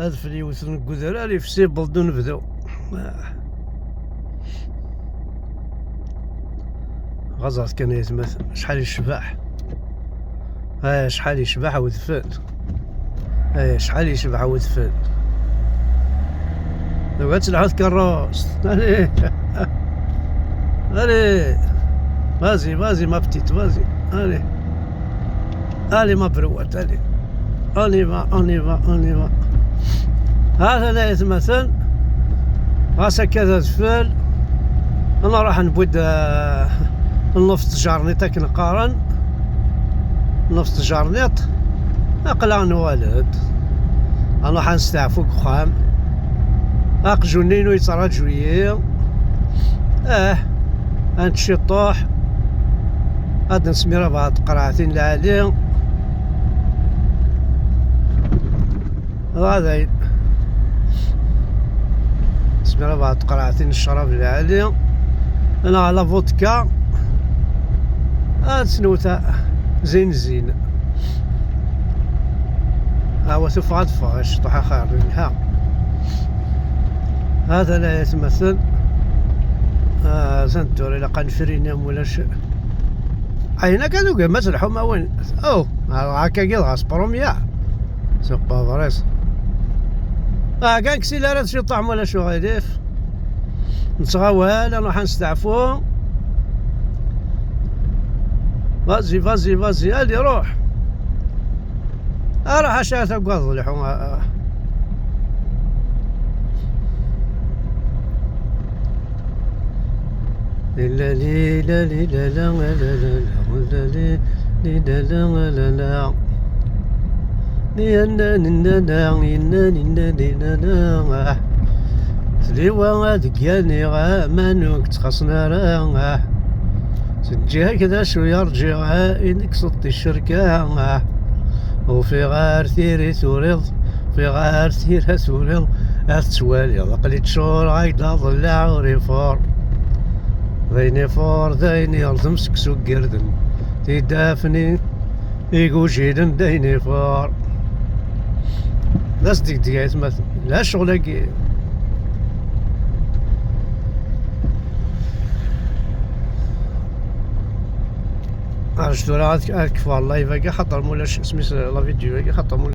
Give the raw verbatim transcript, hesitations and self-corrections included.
Adfel yewten deg udrar, ifsi belḍ unebdu. Ɣaẓret kan ay atmaten, acḥal yecbeḥ. Ay, acḥal yecbeḥ udfel. Ay, acḥal yecbeḥ udfel. Tugi ad telḥu tkeṛṛust. Allez. Allez. Vas-y, vas-y, ma petite, vas-y. Allez. Allez, ma brouette, allez. On y va, on y va, on y va. Hatan ay atmaten. Ɣas akka d adfel. Nruḥ newwi-d, ah, nnuft tjerniṭ akken qqaren. Nnuft tjerniṭ. Aql-aɣ nuɣal-d. Nruḥ ad nesteɛfu deg uxxam. Aqjun-inu yettraǧu-yi. Ah, ad nečč ciṭuḥ. Ad nsmir abɛad tqerɛatin lɛali. Dɣa dayen. Smir abɛad tqerɛatin n ccrab lɛali. Neɣ la vodka. Ad tnewta zin zin. Awa tufeɣ ad ffeɣ, ciṭuḥ axir, ha. Hatan ay atmaten. Ah, atan tura ilaq ad nefrini am ulac. Ayen akka tugim ad telḥum a win. Oh, akkagi dɣa s promya. C'est pas vrai ça. Ah, kan ksila ara tciṭuḥ, ma ulac uɣilif. Nettɣawal, ad nruḥ ad nesteɛfu. Vas-y, vas-y, vas-y, allez, ruḥ. Ara ḥaca tagadeḍ lḥu. Lila, lila, lila, la, la, la, la, la, lila, lila, la, la, la. Yenna, nenna, na, yenna, nenna, nenna, na. Tliwa ad gganiɣ, aman ur k-ttxaṣṣen ara. Teǧǧiɣ-ak d acu yerǧiɣ, i nekseḍ ticerka. Ufiɣ ar tiri turiḍ, ufiɣ ar tira turiḍ, ad tettwaliḍ aql-i ččureɣ, ad k-d-aḍellaɛ ur ifuṛ. D ayen ifuṛ, d ayen yerẓem seksu n yirden, tidafnin igujilen d ayen ifuṛ. D asdegdeg ay atmaten, la ccɣel-agi. Rǧu tura ad, ad kfuɣ live-agi, xaṭer mulac, isem-is la vidéo-agi, xaṭer mulac.